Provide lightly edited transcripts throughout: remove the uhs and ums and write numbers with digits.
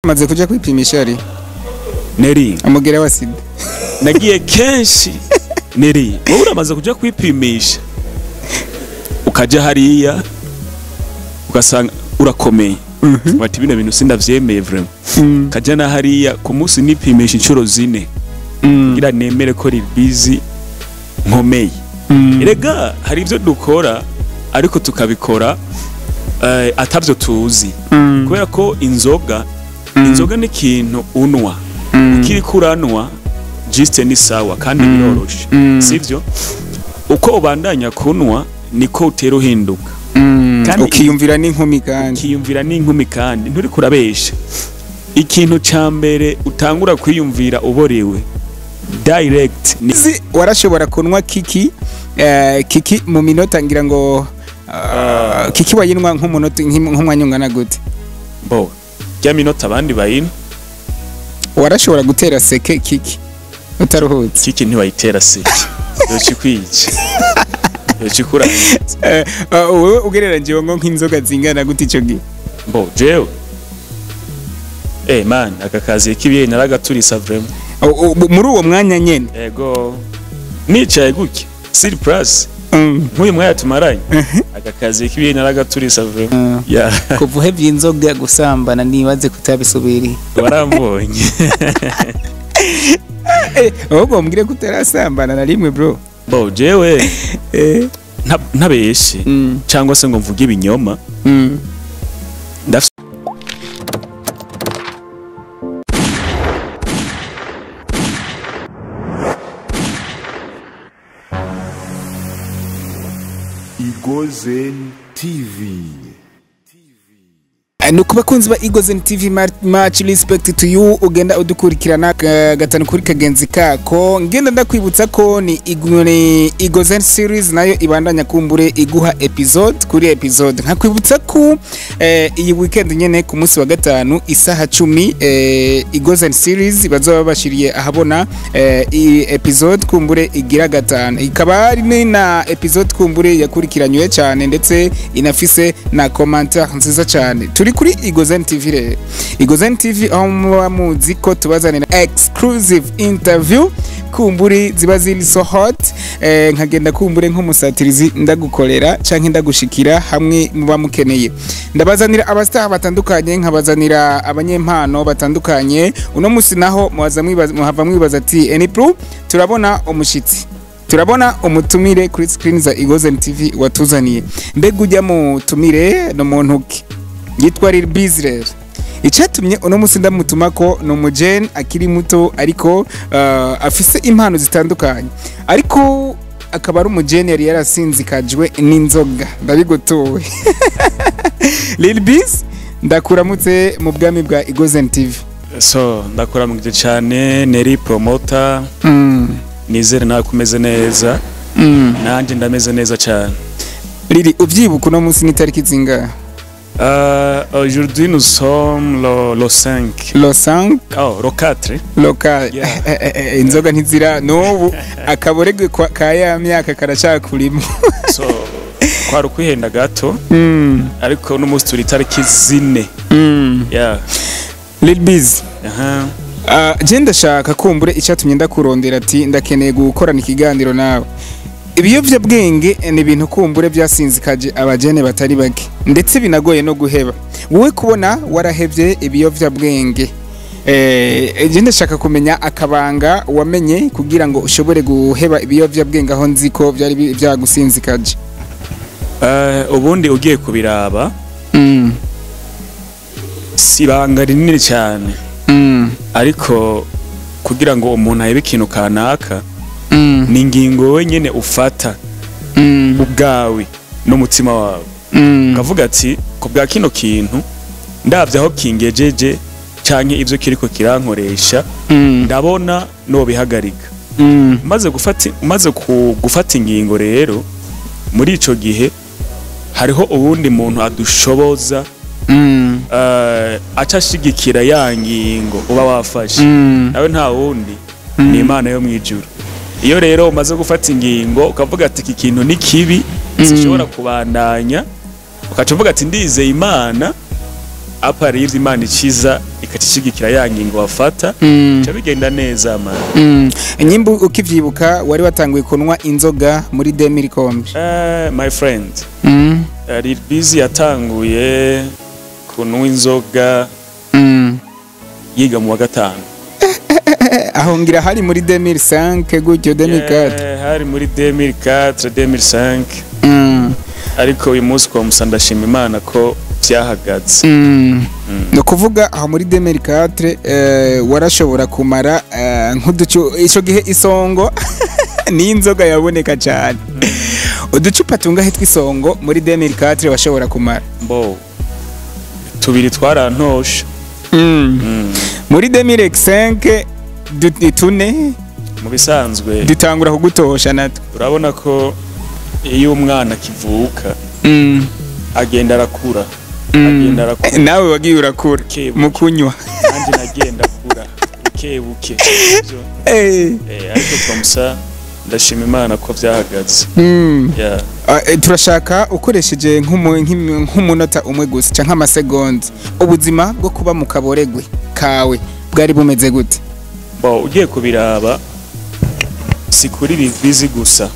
Maze kuja kwipimisha ari Neri, umugera wa sida. Nagiye kenshi. Neri, wowe uramaze kuja kwipimisha, ukaja hariya ugasanga urakomeye, bati bino bintu sindavyemeye vraiment. Kaja na hariya ku munsi nipimisha inshuro 4 kugira nemere ko ribizi nkomeye. Erega hari ivyo dukora ariko tukabikora atavyo tuzi, kubera ko inzoga ni ikintu unwa ukiriko uranwa juste ni sawa kandi biroroshe, sivyo? Uko ubandanya kunwa niko utera uhinduka. Kandi ukiyumvira n'inkumi, kandi ukiyumvira n'inkumi, kandi nturi kurabesha. Ikintu ca mbere utangura kwiyumvira uborewe direct ni warashobora kunwa kiki kiki mu minota, ngira ngo kiki wayinwa nk'umunota, nk'umwanya ungana gute? Bo rya minota abandi bayinwa. Warashobora gutera seke kiki utaruhutse? Kiki ntiwayitera seke, yocikwica yocikura. Wowe ugereranyije ngo nk'inzoga zingana gute ico gihe? Bo jewe man, aka kazi k'ibiye naragaturisa vraiment. Muri uwo mwanya nyene? Ego, nicaye gutya sur place nk'uyu mwanya tumaranye, aka kazi k'ibiye naragaturisa vraiment. Yeah. Kuva uhevye inzoga gusambana nibaze kutabisubiriye. Warambonye. Ahubwo mbwire ko utarasambana na rimwe bro. Bo jewe ntabeshe cyangwa se ngo mvuge ibinyoma. Igozen TV. Nuko bakunzi ba Igozen TV, much respect to you. Ugenda udukurikirana gatanu kuri kagenzi kako, ngenda ndakwibutsa ko ni Igozen series nayo ibandanya kumbure iguha episode kuri episode. Nkakwibutsa ko iyi weekend nyene ku munsi wa gatanu isaha 10 Igozen series bazoba bashiriye ahabona iyi episode kumbure igira gatanu, ikaba ari na episode kumbure yakurikiranywe cyane ndetse inafise na commentaire nziza cyane. Turi kuri Igozen TV rero. Igozen TV aho muba muzi ko tubazanira exclusive interview kumburi ziba ziri so hot. Nkagenda kumbure nk'umusatirizi ndagukorera canke ndagushikira hamwe muba mukeneye. Ndabazanira abastar batandukanye, nkabazanira abanyempano batandukanye. Uno musi naho muhava mwibaza ati Any Pro, turabona umushitsi, turabona umutumire kuri screen za Igozen TV watuzaniye. Mbega ujya mutumire no muntu ki yitwa Lil Biz rero. Icatumye uno musi ndamutuma ko ni umujene akiri muto ariko afise impano zitandukanye, ariko akaba ari umujene yari yarasinzikajwe n'inzoga, ndabigutuwe. Lil Biz, ndakuramutse mu bwami bwa Igozen TV. So ndakuramukije cyane Neri promoter. Nizere nawe kumeze neza. Nanje ndameze neza cyane. Lili, uvyibuka uno musi ni tariki zingahe? Aujourd'hui nous sommes le 5. Le 5? Oh, le 4. Le 4. Yeah. Inzoga ntizira n'ubu akaboregwe ka ya myaka karacakurimo. So kwari ukwihenda gato. Ariko n'umunsi turi tariki 4. Yeah. Lil Biz. Je ndashaka kumbure icyatumye ndakurondera ati ndakeneye gukorana ikiganiro nawe. Ibiyovyabwenge ni ibintu kumbure byasinzikaje abajene batari bake ndetse binagoye no guheba. Wowe kubona warahevye ibiyovyabwenge, je ndashaka kumenya akabanga wamenye kugira ngo ushobore guheba ibiyovyabwenge, aho nzi ko byari byagusinzikaje. Ubundi ugiye kubiraba si ibanga rinini cyane, ariko kugira ngo umuntu ahebe ikintu kanaka ni ingingo wenyene ufata ubwawe n'umutima wawe, ukavuga ati ku bwa kino kintu ndavye aho kingejeje canke ivyo kiriko kirankoresha, ndabona no bihagarika. Maze gufata ingingo rero, muri ico gihe hariho uwundi muntu adushoboza acashigikira ya ngingo uba wafashe, nawe nta wundi ni Imana yo mwijuru. Iyo rero umaze gufata ingingo ukavuga ati iki kintu ni kibi sinshobora kubandanya, ukaca uvuga ati ndizeye Imana À part y'ivyo, Imana ikiza ikacishigikira ya ngingo wafata, bica bigenda neza, man. Nyimbu ukivyibuka, wari watanguye kunywa inzoga muri 2000 kombi? My friend, Lil Busy yatanguye kunywa inzoga yiga mu wa gatanu. Aho ngira hari muri 2005 gutyo, 2004? Yeah, hari muri 2004, 2005. Ariko uyu munsi kwa musa ndashima Imana ko byahagaze. Ni ukuvuga aho muri 2004 warashobora kumara nk'uducu, ico gihe isongo ni inzoga yaboneka cyane, uducupa tungahe tw'isongo muri 2004 washobora kumara? Mbo tubiri twarantosha. Muri 2005 tune? Mu bisanzwe dutangura kugutosha natwe. Urabona ko iyo umwana akivuka agenda arakura, agenda arakura. Nawe wagiye urakura Buke buke. mu kunywa. Nanjye nagenda akura buke buke. Sivyo? Ariko comme ndashima Imana ko byahagaze. Yeah. Ah, turashaka ukoresheje nk'umunota umwe gusa canke amasegonda, ubuzima bwo kuba mu kaboregwe kawe bwari bumeze gute? Bo, ugiye kubiraba, si kuri Bivizi gusa,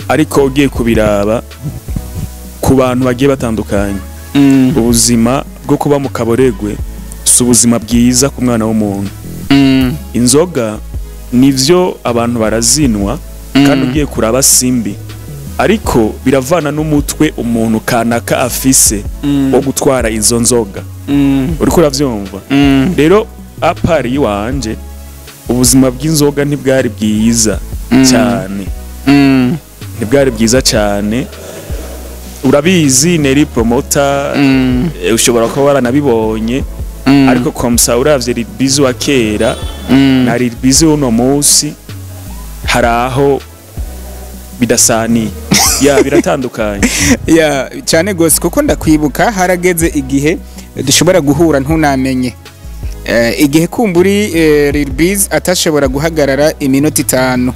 ariko ugiye kubiraba ku bantu bagiye batandukanye, ubuzima bwo kuba mu kaboregwe si ubuzima bwiza ku mwana w'umuntu. Inzoga nivyo, abantu barazinwa, kandi ugiye kuraba simbi, ariko biravana n'umutwe umuntu kanaka afise wo gutwara izo nzoga. Uriko uravyumva? Rero à part iwanje, ubuzima bw'inzoga ntibwari bwiza cyane, ntibwari bwiza cyane. Urabizi, Neri Promoter, ushobora kuba waranabibonye, ariko comme ça uravye Lil wa kera na Lil uno munsi, hari aho bidasaniye, ya biratandukanye. Ya, cyane gose, kuko ndakwibuka harageze igihe dushobora guhura ntunamenye, igihe kumburi Lil Biz atashobora guhagarara iminota 5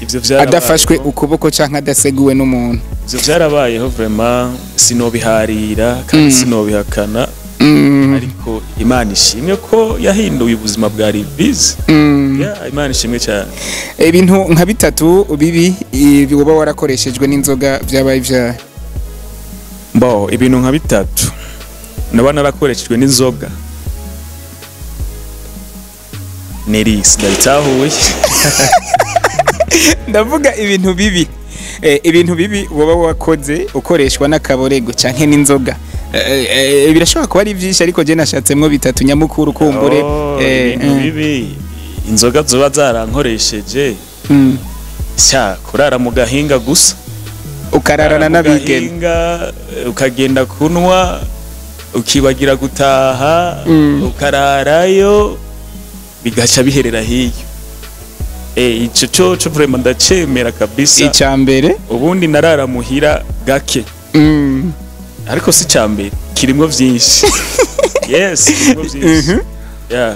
Ivyo vyarabayeho. adafashwe ukuboko canke adaseguwe n'umuntu. Ivyo vyarabayeho vraiment, sinobiharira kandi sinobihakana, ariko Imana ishimwe ko yahinduye ubuzima bwa Lil Biz. Ya, Imana ishimwe cyane. Ibintu nka bitatu bibi woba warakoreshejwe n'inzoga vyabaye ivyaha? Mbo ibintu nka bitatu naba narakoreshejwe n'inzoga, Neris, ndabitahuye. Ndavuga ibintu bibi, ibintu bibi woba wakoze ukoreshwa n'akaborego canke n'inzoga. Birashobora kuba ari byinshi, ariko je nashatsemwo bitatu nyamukuru kumbure. Oh, ibintu bibi inzoga zoba zarankoresheje, sha, kurara mu gahinga gusa. Ukararana Kurara mu n'abigeme. gahinga, ukagenda kunwa ukibagira gutaha, ukararayo, bigaca biherera hiyo. Ico coco vraiment ndacemera kabisa. Icya mbere? Ubundi narara muhira gake, ariko si cambere, kirimwo vyinshi. Yes, kirimwo vyinshi, yeah.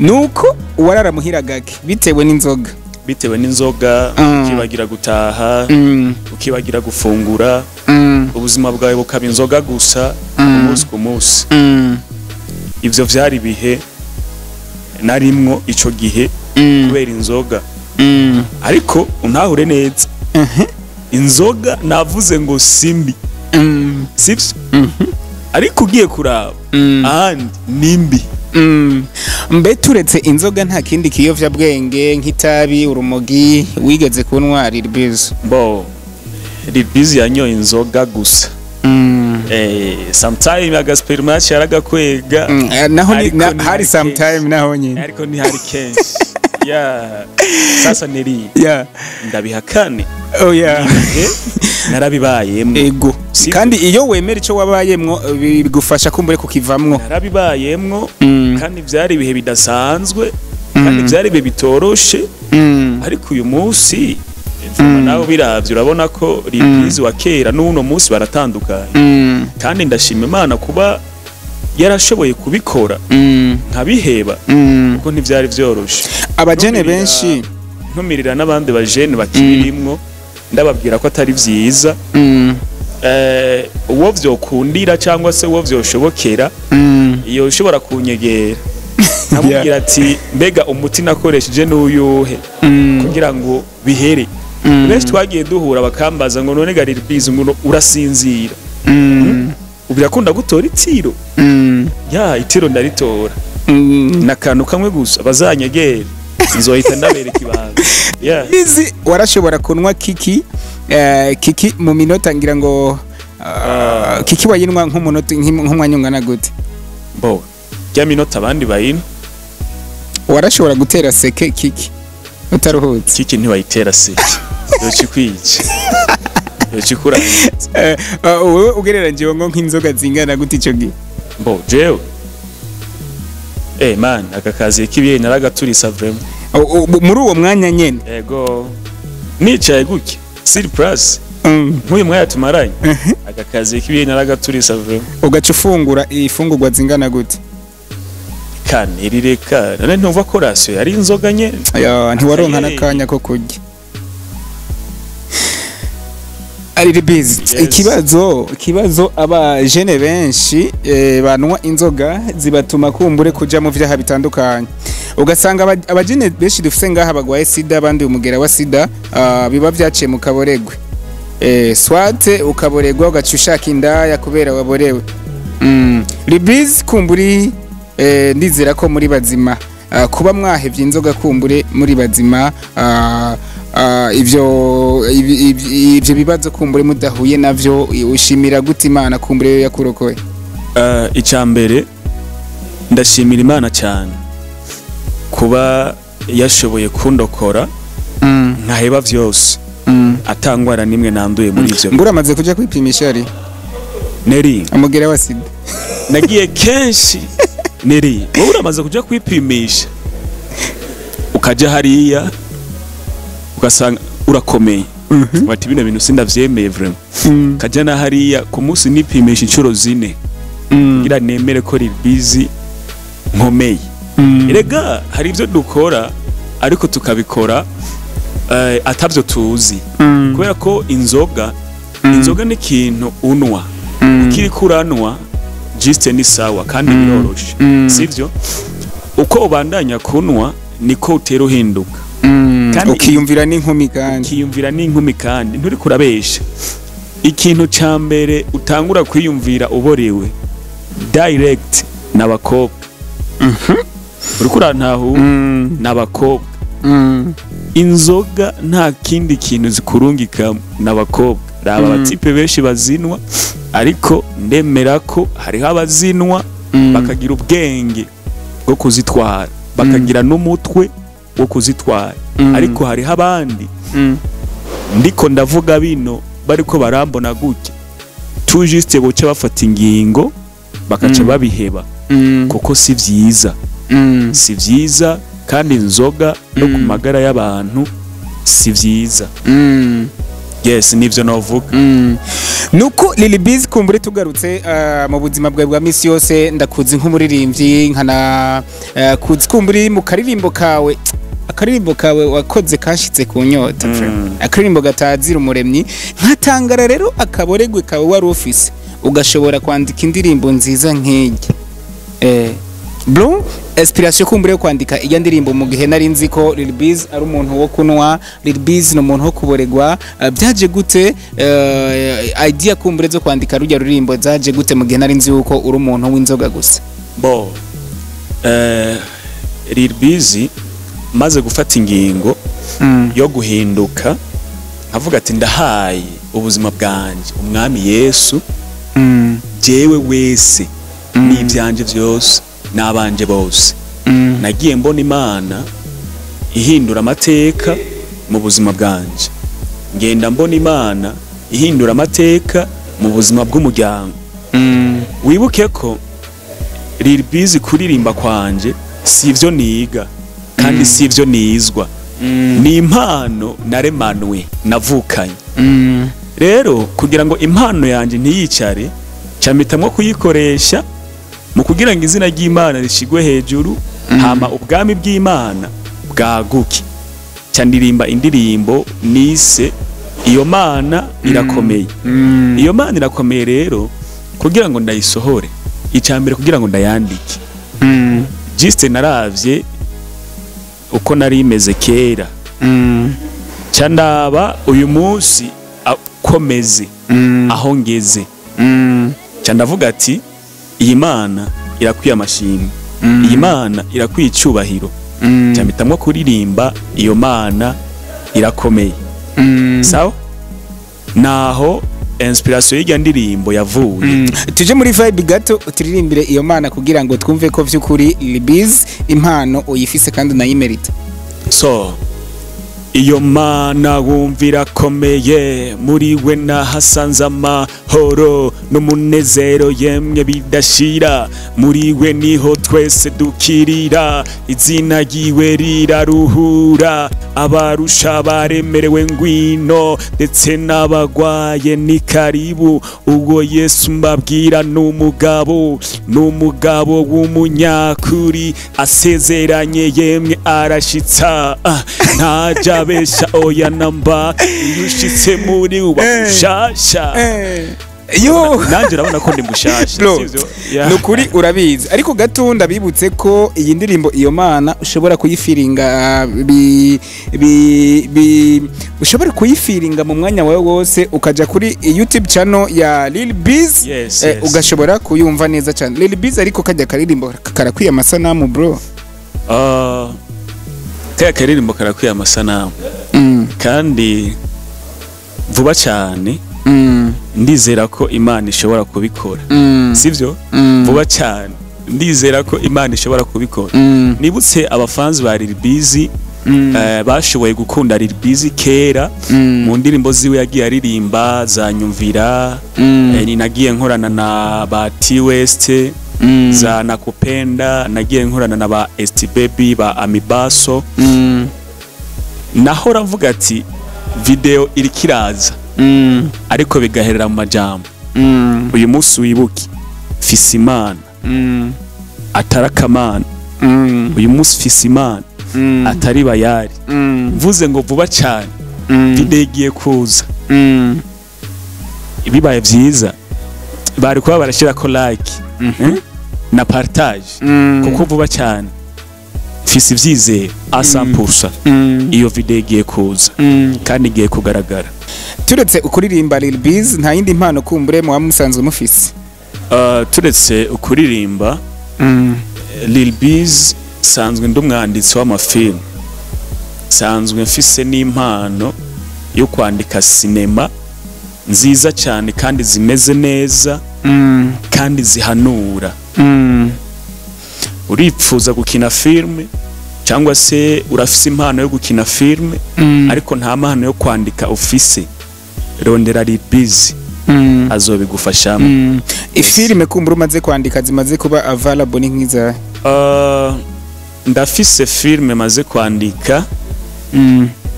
Nuko warara muhira gake bitewe n'inzoga? Bitewe n'inzoga, ukibagira gutaha, ukibagira gufungura, ubuzima bwawe bukaba inzoga gusa umunsi ku munsi. Ivyo vyari ibihe narimwo ico gihe kubera inzoga. Ariko untahure neza, inzoga navuze ngo simbi, sivyo? Ariko ugiye kuraba ahandi nimbi. Mbe turetse inzoga, nta kindi kiyovyabwenge nk'itabi, urumogi wigeze kunywa, Lil Biz? Bo, Lil Biz yanyoye inzoga gusa. Sometime agaspermache yaragakwega. Naho ni, Ariko na, ntihari hari sometime kenshi. naho nyine. Ariko ntihari kenshi, ya sasa neri ndabihakane? Oh yeah. Narabibayemwo. Ego. Sivyo? Kandi iyo wemera ico wabayemwo, bigufasha kumbure kukivamwo. Narabibayemwo, kandi vyari ibihe bidasanzwe, kandi vyari ibihe bitoroshe. Ariko uyu munsi nawe biravye, urabona ko Lil Biz wa kera n'uno munsi baratandukanye. Kandi ndashima Imana kuba yarashoboye kubikora nkabiheba, kuko ntivyari vyoroshe. Abajene benshi Ntumirira n'abandi bajene bakibirimwo, ndababwira ko atari vyiza. Uwo vyokundira cyangwa se uwo vyoshobokera, iyo ushobora kunyegera nkamubwira ati: "Mbega umuti nakoresheje n'uyuhe kugira ngo bihere?" Benshi twagiye duhura bakambaza ngo: "None ga Lil Biz, ngo urasinzira, ubirakunda gutora itiro?" Ya, itiro ndaritora. N'akantu kamwe gusa, bazanyegere nzohita ndabereka ibanga, yeah. Bizi warashobora kunywa kiki, kiki mu minota ngira ngo kiki wayinwa nk'umunota, nk'umwanya ungana gute? Bo rya minota abandi bayino. Warashobora gutera seke kiki utaruhutse? Kiki ntibayitera seke, yoca ikwica, yoca ikurangiza. Wowe ugereranyije ngo nk'inzoga zingana gute ico gihe? Bo jewe, man, aka kazi k'ibiye naragaturisa vraiment. Muri uwo mwanya nyene? Ego, nicaye gutya sur place, nk'uyu mwanya tumaranye, aka kazi k'ibiye naragaturisa vraiment. Ugaca ufungura ifungurwa zingana gute? Kantirireka, none ntumva ko ration yari inzoga nyene? Ya, ntiwaronka Akayeri. n'akanya ko kurya ari busy. Yes. Ikibazo abajene benshi banwa inzoga zibatuma kumbure kuja mu vyaha bitandukanye, ugasanga abajene benshi dufise ngaha bagwaye sida, abandi umugera wa sida, biba vyaciye mu kaboregwe, swate ukaboregwa ugaca ushaka indaya kubera waborewe. Libiz kumburi, ndizera ko muri bazima. Kuba mwahevye inzoga kumbure muri bazima, ivyo bibazo kumbure mudahuye navyo, ushimira gute Imana kumbure yo yakurokoye? Icya mbere ndashimira Imana cyane kuba yashoboye kundokora nkaheba vyose, atangwara nimwe nanduye muri ivyo. Mbura amaze kuja kwipimisha ari Neri, umugera wa sida? Nagiye kenshi. Neri, wowe uramaze kuja kwipimisha, ukaja hariya ugasanga urakomeye, bati: "Bino bintu sindavyemeye vraiment." Kaja na hariya ku munsi nipimisha inshuro 4 kugira nemere ko ribizi nkomeye. Erega hari ibyo dukora ariko tukabikora atavyo tuzi, kubera ko inzoga ni ikintu unwa ukiriko uranwa juste ni sawa kandi biroroshe, sivyo? Uko ubandanya kunwa niko utera uhinduka. Kandi ukiyumvira n'inkumi kandi. Ukiyumvira n'inkumi kandi nturi kurabesha. Ikintu ca mbere utangura kwiyumvira uborewe direct n'abakobwa. Uriko urantahura? N'abakobwa. Inzoga nta kindi kintu zikurungika n'abakobwa. Raba abatipe benshi bazinwa, ariko ndemera ko hariho abazinwa bakagira ubwenge bwo kuzitwara, bakagira n'umutwe wo kuzitwara, ariko hariho abandi, ndiko ndavuga bino bariko barambona gutya, tout juste boca bafata ingingo bakaca babiheba, kuko si vyiza, si vyiza, kandi inzoga no ku magara y'abantu si vyiza. Yes, nivyo novuga. Nuko Lil Biz, kumbure tugarutse mu buzima bwawe bwa misi yose, ndakuzi nk'umuririmbyi, nkana kuzi kumburi mu karirimbo kawe, akaririmbo kawe wakoze kashitse ku nyota, akaririmbo gatazira umuremyi. Nkatangara rero akaboregwe kawe wari ufise ugashobora kwandika indirimbo nziza nk'iyi. Bro, inspiration kumbure yo kwandika iya ndirimbo mu gihe nari nzi ko Lil Biz ari umuntu wo kunwa, Lil Biz ni umuntu wo kuboregwa, byaje gute? Idea kumbure zo kwandika rujya rurimbo zaje gute mu gihe nari nzi yuko uri umuntu w'inzoga gusa? Bo Lil Biz maze gufata ingingo yo guhinduka, nkavuga ati: "Ndahaye ubuzima bwanje umwami Yesu, jewe wese n'ibyanje byose n'abanje bose." Nagiye mbona Imana ihindura amateka mu buzima bwanje, ngenda mbona Imana ihindura amateka mu buzima bw'umuryango. Wibuke ko Lil Biz kuririmba kwanje si ivyo niga kandi si ivyo nizwa, ni impano naremanwe, navukanye. Rero kugira ngo impano yanjye ntiyicare, mpitamo kuyikoresha mu kugira ngo izina ry'Imana rishigwe hejuru, hama ubwami bw'Imana bwaguke. Ca ndirimba indirimbo nise Iyo Mana irakomeye. Iyo Mana irakomeye rero, kugira ngo ndayisohore, icambere kugira ngo ndayandike, juste naravye uko nari imeze kera, ca ndaba uyu munsi akomeze aho ngeze, ca ndavuga ati iyi Mana irakwiye amashimwe, iyi Mana irakwiye icyubahiro. Ca mpitamwo kuririmba Iyo Mana irakomeye. Sawa, naho inspiration y'irya ndirimbo yavuye. Tuje muri vibe gato, uturirimbire Iyo Mana kugira ngo twumve ko vy'ukuri Libiz impano uyifise kandi unayimerita. So, iyo Mana wumva irakomeye, muri we nahasanze amahoro n'umunezero yemwe bidashira. Muri we niho twese dukirira, izina ryiwe riraruhura abarusha baremerewe, ngwino ndetse n'abagwaye ni karibu. Ubwo Yesu mbabwira n'umugabo, n'umugabo w'umunyakuri, asezeranye yemwe arashitsa. Ah, ntajya abesha, oya namba. Iyo ushitse muri uba mushasha. Yo. Nanjye urabona ko ndi mushasha. Bro, sivyo? Yeah. Nukuri urabizi, ariko gato ndabibutse ko iyi ndirimbo Iyo Mana ushobora kuyifiringa bi, bi, bi, ushobora kuyifiringa mu mwanya wawe wose, ukaja kuri YouTube channel ya Lil Biz, ugashobora kuyumva neza cyane Lil Biz. Ariko kajya karirimbo karakwiye amasanamu, bro. Ah, kaya karirimbo karakwiye amasanamu, kandi vuba cyane ndizera ko Imana ishobora kubikora. Sivyo? Vuba cyane ndizera ko Imana ishobora kubikora. Nibutse abafanzi ba Lil Biz, bashoboye gukunda Lil Biz kera mu ndirimbo ziwe yagiye aririmba za Nyumvira, ni nagiye nkorana na ba T West, za Nakupenda, nagiye nkorana na ba ST Baby, ba Amibaso. Naho ravuga ati video iriko iraza, ariko bigaherera mu majambo. Uyu munsi wibuke fise Imana atari akamana. Uyu munsi fise Imana atari bayari. Mvuze ngo vuba cyane video igiye kuza. Bibaye byiza bari kuba barashyira ko like, na partage, kuko vuba cyane mfise ivyizero a 100% iyo video igiye kuza kandi igiye kugaragara. Turetse ukuririmba, Lil Biz, nta yindi mpano kumbure muba musanzwe mufise? Turetse ukuririmba, Lil Biz sanzwe ndi umwanditsi w'amafilm, sanzwe mfise n'impano yo kwandika sinema nziza cyane kandi zimeze neza kandi zihanura. Uripfuza gukina filme cyangwa se urafise impano yo gukina filme, ariko nta mpano yo kwandika ufise, rondera Lil Biz, azobigufashamo. Ifilime kumbura umaze kwandika zimaze kuba available ni nk'izahe? Ndafise filme maze kwandika.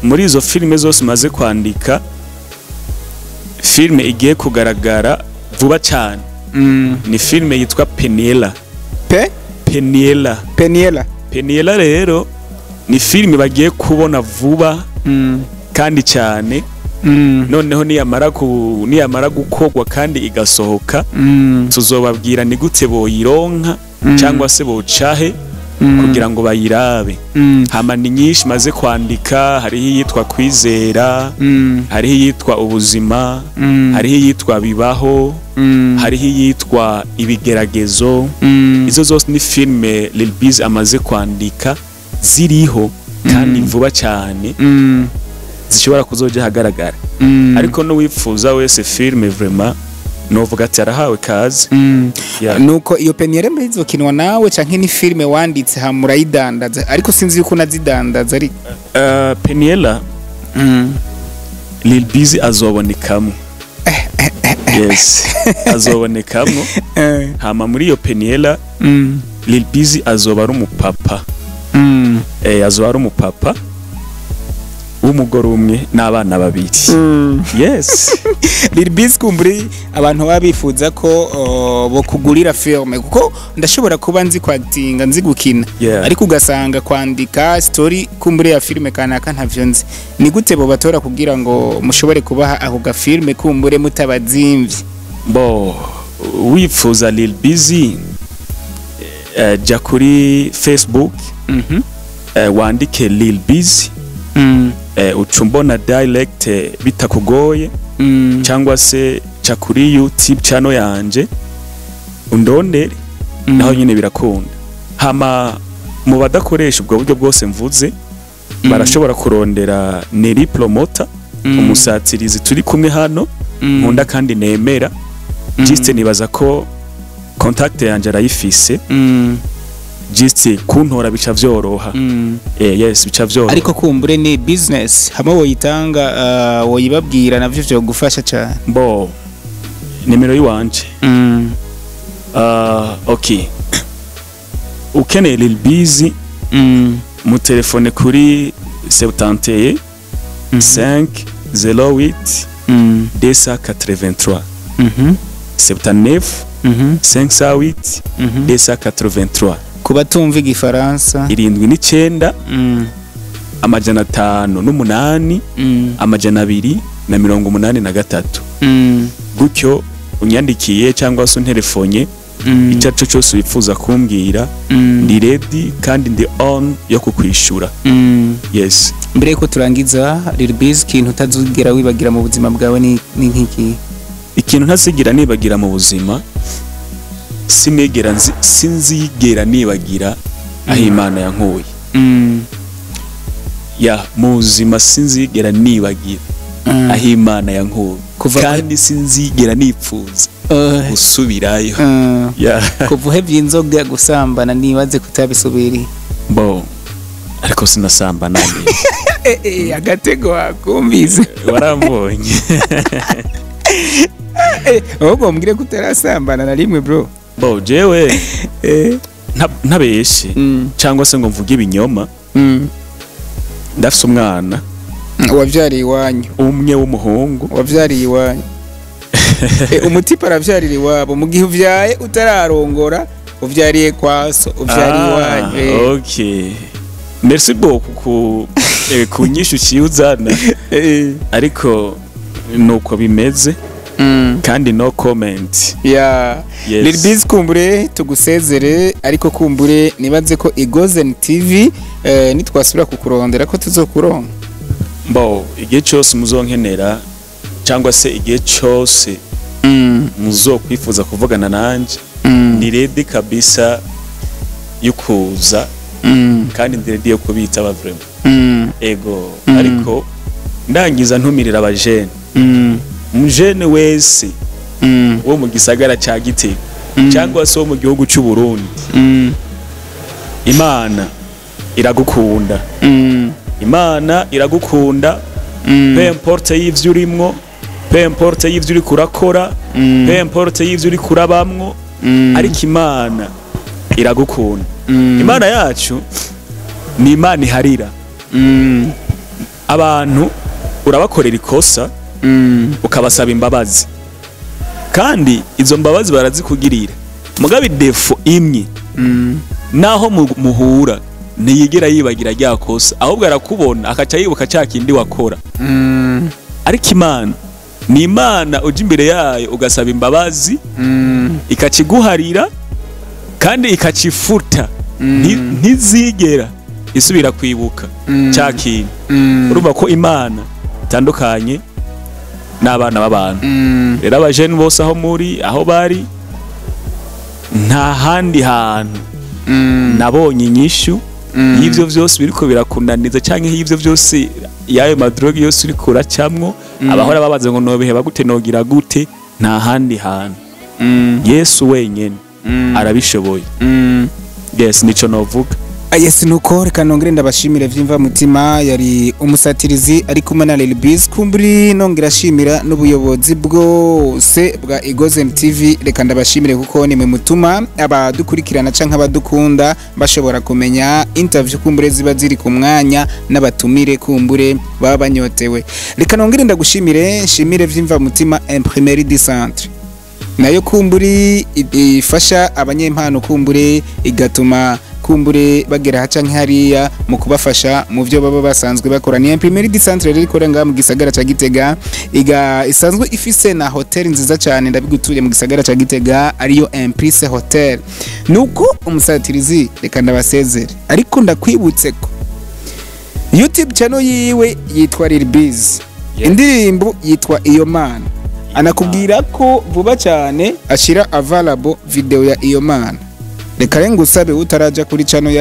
Muri izo filime zose maze kwandika, filme igiye kugaragara vuba cyane ni filme yitwa Peniela. Pe? Peniela. Peniela. Peniela rero ni filme bagiye kubona vuba kandi cyane. Noneho niyamara gukorwa kandi igasohoka, tuzobabwira ni gute boyironka cyangwa se bocahe kugira ngo bayirabe. Hama ni nyinshi maze kwandika: hariho iyitwa Kwizera, hariho iyitwa Ubuzima, hariho iyitwa Bibaho, hariho iyitwa Ibigeragezo. Izo zose ni filme Lil Biz amaze kwandika, ziriho kandi vuba cyane zishobora kuzoja ahagaragara. Ariko n'uwifuza wese filme, vraiment novuga ati arahawe kaze. Yeah. Nuko iyo Peniel muri izokinwa nawe canke ni filime wanditse hama urayidandaza? Ariko sinzi yuko unazidandaza ariko. Peniela, Lil Biz azobonekamo. Yes, azobonekamo. Hama muri iyo Peniela, Lil Biz azoba ari umupapa. Azoba ari umupapa. W'umugore umwe n'abana babiri, yes. Lil Biz, kumburi abantu baba bifuza ko bo kugurira filme, kuko ndashobora kuba nzi kwakitinga, nzi gukina, ariko ugasanga kwandika story kumburi ya filme kanaka ntavyo nzi. Ni gute bo batora kugira ngo mushobore kubaha ako gafilme kumbure mutabazimvye? Bo wifuza Lil Busy, ja kuri Facebook, wandike Lil Busy, uca umbona direct, bitakugoye, cyangwa se ca kuri YouTube channel yanje undondere, naho nyine birakunda. Hama mu badakoresha ubwo buryo bwose mvuze, barashobora kurondera Neri Promoter, umusatirizi turi kumwe hano, nkunda kandi nemera. Juste nibaza ko contact yanje arayifise. Juste kuntora bica vyoroha. Yes, bica vyoroha. Ariko kumbure ni business hamwe woyitanga, woyibabwira, navyo vyogufasha cyane. Bo nimero yiwanje, okay, ukeneye Lil Busy, mu telefone kuri 71 5 08 283, 79 508 283. Ku batumva igifaransa? 79, 508, 283. Gutyo unyandikiye cyangwa se unterefonye, icyo ari cyo cyose wifuza kumbwira, ndi ready kandi ndi on yo kukwishura. Yes. Mbere yuko turangiza, Lil Biz, ikintu utazigera wibagira mu buzima bwawe ni nk'iki? Ikintu ntazigira nibagira mu buzima, sinigera sinzigera nibagira aho Imana yankuye. Ya, mu buzima sinzigera nibagira aho Imana yankuye, kandi sinzigera nipfuza gusubirayo. Ya. Kuva uhevye inzoga, gusambana, nibaze kutabisubiriye. Bo ariko sinasambana. Agatego wakumvise. Warambonye. Ahubwo mbwire ko utarasambana na rimwe, bro. Bo jewe ntabeshe cyangwa se ngo mvuge ibinyoma, ndafise umwana. Wavyariye iwanyu? Umwe w'umuhungu. Wavyariye iwanyu. Umutipe aravyarira iwabo. Mu gihe uvyaye utararongora, uvyariye kwa so, uvyariye iwanyu. Okay, merci beaucoup ku nyishu uciye uzana, ariko nuko bimeze, kandi no comment. Yes. Lil Biz, kumbure tugusezere, ariko kumbure nibaze ko Igozen TV, nitwasubira kukurondera ko tuzokuronka. Bo igihe cyose muzonkenera cyangwa se igihe cyose muzokwifuza kuvugana nanje, ni ready kabisa yo kuza, kandi ndi ready yo kubitaba vraiment. Ego. Ariko ndangiza ntumirira abajene, umujene wese wo mu gisagara ca Gitega cyangwa se wo mu gihugu cy'u Burundi, Imana iragukunda. Imana iragukunda, peu importe y'ivyo urimwo, peu importe y'ivyo uriko urakora, peu importe y'ivyo uriko urabamwo, ariko Imana iragukunda. Imana yacu ni Imana iharira. Abantu urabakorera ikosa, ukabasaba imbabazi, kandi izo mbabazi barazikugirira. Mugabe défaut imwe, naho muhura ntiyigera yibagira rya kosa, ahubwo arakubona akaca yibuka cya kindi wakora. Ariko Imana ni Imana, uja imbere yayo ugasaba imbabazi, ikakiguharira kandi ikacifuta. Ntizigera isubira kwibuka cya kintu. Urumva ko Imana itandukanye n'abana b'abantu. Rero abajene bose aho muri, aho bari, nta handi hantu nabonye inyishu y'ivyo vyose biriko birakunaniza canke y'ivyo vyose, y'ayo madroge yose uriko uracamwo, abahora babaza ngo nobiheba gute, nogira gute, nta handi hantu, Yesu wenyene arabishoboye. Yes, nico novuga. Yes, nuko reka nongere ndabashimire vyimva mutima. Yari umusatirizi ari kumwe na Lil Biz kumburi, nongera ashimira n'ubuyobozi bwose bwa Igozen TV. Reka ndabashimire kuko nimwe mutuma abadukurikirana canke abadukunda bashobora kumenya interview kumbure ziba ziri ku mwanya n'abatumire kumbure baba banyotewe. Reka nongere ndagushimire, nshimire vyimva mutima Imprimerie du Centre, nayo kumburi ifasha abanyempano, kumbure igatuma kumbure bagera haca nk'hariya mu kubafasha mu byo baba basanzwe bakora. Ni Imprimerie du Centre rero ikorera ngaha mu gisagara ca Gitega, iga isanzwe ifise na hotel nziza cyane, ndabigutuye, mu gisagara ca Gitega, ariyo Implice Hotel. Nuko umusatirizi, reka ndabasezere, ariko ndakwibutse ko YouTube channel yiwe yitwa Lil Biz, indirimbo yitwa Iyo Mana. Anakubwira ko vuba cyane ashira available video ya Iyo Mana. Reka rero ngusabe, utaraja kuri channel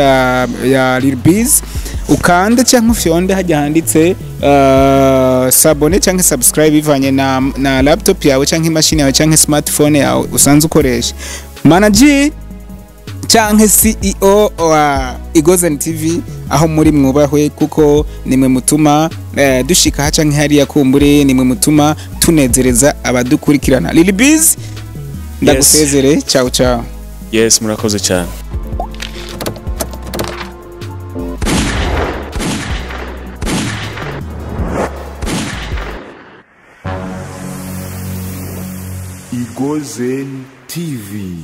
ya Lil Biz, ukande cyangwa ufyonde hajya handitse s'abonner cyangwa subscribe, bivanye na laptop yawe cyangwa imashini yawe cyangwa smartphone yawe usanzwe ukoresha. Manager canke CEO wa Igozen TV, aho muri mwubahwe, kuko nimwe mutuma dushika haca nk'hariya, kumbure nimwe mutuma tunezereza abadukurikirana. Lil Biz, ndagusezere, ciao ciao. Yes, murakoze cyane. Igozen TV.